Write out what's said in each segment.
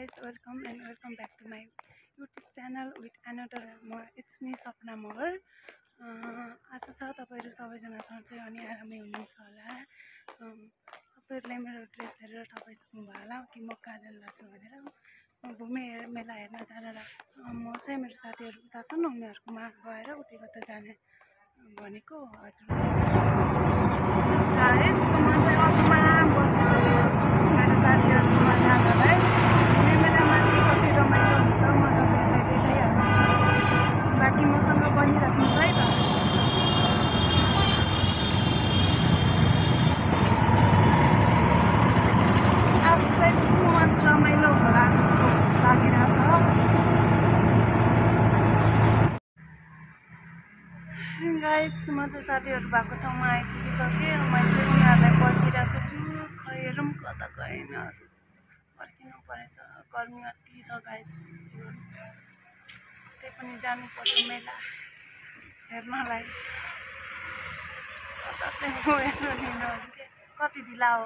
guys, welcome back to my YouTube channel with another it's me Sapna Mogar. आशा छ तपाईहरु सबैजना सन्चै अनि आरामै हुनुहुन्छ होला। तपाईहरुले मेरो ड्रेस हेरेर थाहा पाइसक्नु भयो होला कि म काजल लाग्छु भनेर। म घुमे मेला हेर्न जान म चाहिँ मेरो साथीहरु उता छन् उनीहरुकोमा गएर उतै कता जाने भनेको हजुर। गाइस म चाहिँ अटोमा बसिसकेको छु मेरो साथीहरुकोमा जानलाई। मेलामा के कति रमाइलो हुन्छ म तपाईहरुलाई देखाइहाल्छु। बाँकी मसँग बनिराख्नुस् है त। आज चाहिँ मच रमाइलो होला जस्तो लागिरहेछ। गाइस म चाहिँ साथीहरु भएको ठाउँमा आइपुगिसकेँ। मैले चाहिँ उनीहरुलाई पर्खिरहेको छु। खैरौँ कता गए यिनीहरु। पर्खिनु परेछ। गर्मी अति छ गाइस। त्यही पनि जानु पर्यो मेला हेर्नलाई। कता चाहिँ गएछ यिनीहरु के कति ढिला हो।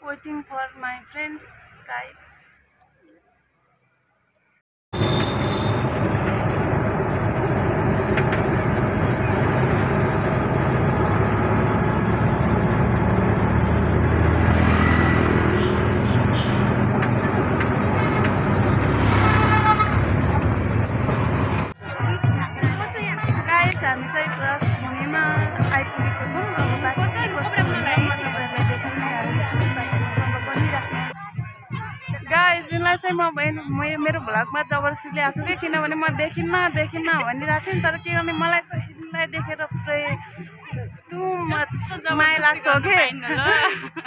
Waiting for my friends guys. हामी चाहिँ बस हुनेमा आइपुगेको छौँ। अब बाँकी गाइस यिनलाई चाहिँ म मेरो भ्लगमा जबरजस्ती ल्याएको छु कि किनभने म देखिन्न भनिरहेको छु नि। तर के गर्ने मलाई चाहिँ यिनलाई देखेर पुरै टु मच माया लाग्छ के।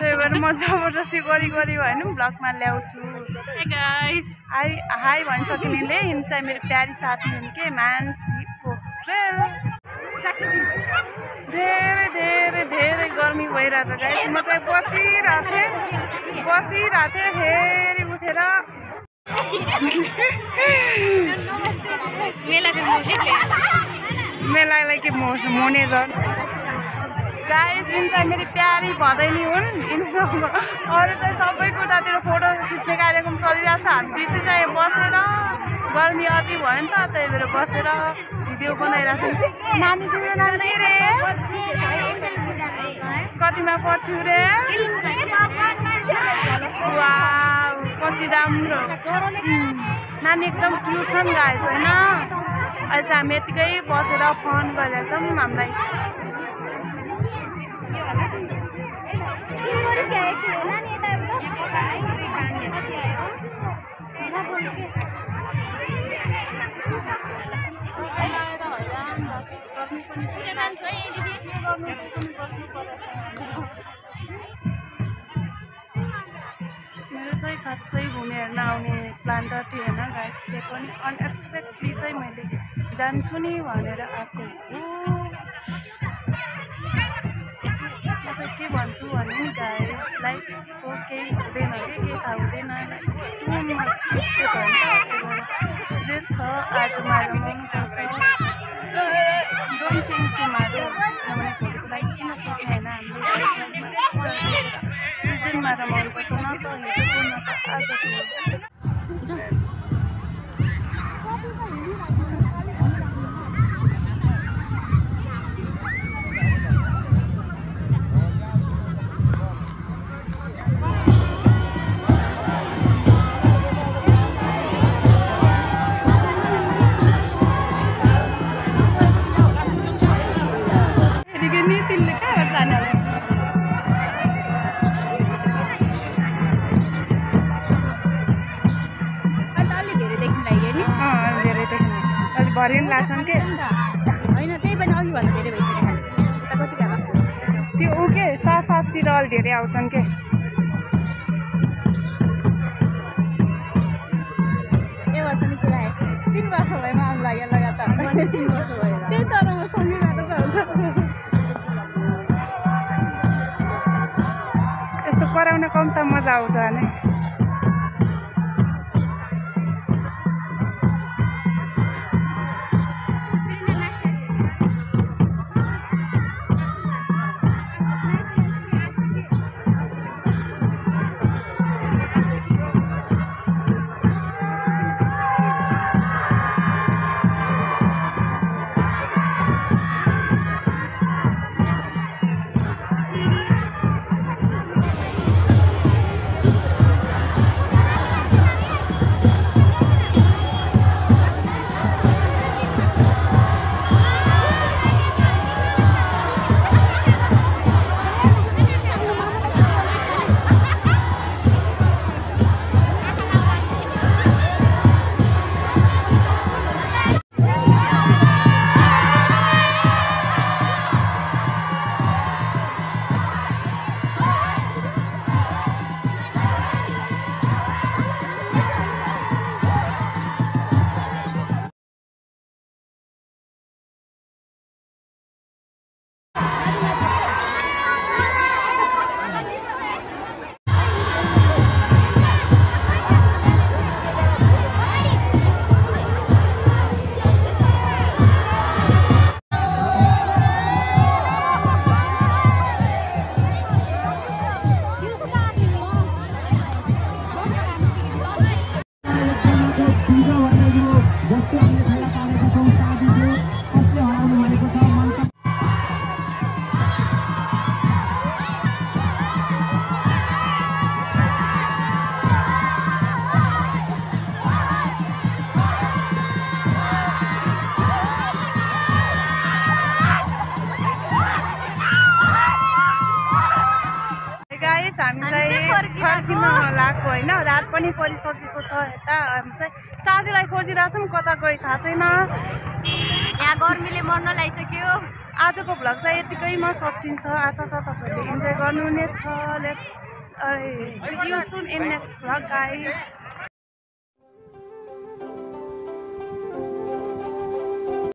त्यही भएर म जबरजस्ती गरी होइन भ्लगमा ल्याउँछु। हाई भन्छ कि यिनले। यिन चाहिँ मेरो प्यारी साथी हुन् के मान्छे पोखरेल। धेरै गर्मी भइरहेछ गाइस। म चाहिँ बसिरहेको थिएँ फेरि उठेर मेलालाई के मोने झन् गाइस। यिन चाहिँ मेरो प्यारी भदैनी हुन्। अरू चाहिँ सबै कुरातिर फोटो खिच्ने कार्यक्रम चलिरहेको छ। हामी दुई चाहिँ बसेर गर्मी अति भयो नि त त्यही भएर बसेर भिडियो बनाइरहेको छु। नानी तिम्रो नाम के रे? कतिमा पढ्छु रे? वाउ कति राम्रो नानी एकदम क्युट छन् गाइस हैन। अहिले चाहिँ हामी यतिकै बसेर फन गरिरहेछौँ। हामीलाई मेरो चाहिँ खासै घुमे हेर्न आउने प्लान त थिएन गाइस। त्यो पनि अनएक्सपेक्टेडली चाहिँ मैले जान्छु नि भनेर आएको हो। म चाहिँ के भन्छु भने नि गाइस लाइफको केही हुँदैन कि केही थाहा हुँदैन। जे छ आजमा रमाउनुपर्छ। Don't think tomorrow. किनभने भोलिको लागि किन सोच्ने होइन। हामीले प्रेजेन्टमा रमाउनुपर्छ न त हिजोको न त आजको। भरिन लाग्छन् के होइन। त्यही पनि अघिभन्दा धेरै भइसक्यो। उता कति गएको त्यो ऊ के सासतिर अलि धेरै आउँछन् के। ए वर्ष नि कुरा 3 वर्ष भएमा आउनु लाग्यो लगातार। 3 वर्ष भयो त्यही तर म सम्झिरहेको त हुन्छ। यस्तो कराउन कम त मजा आउँछ भने। होइन रात पनि परिसकेको छ यता चाहिँ साथीलाई खोजिरहेको छौँ कता गयो थाहा छैन यहाँ गर्मीले मर्न लागिसक्यो आजको भ्लग चाहिँ यतिकैमा सकिन्छ आशा छ तपाईँहरूले इन्जोय गर्नुहुनेछ let's see you soon in next vlog guys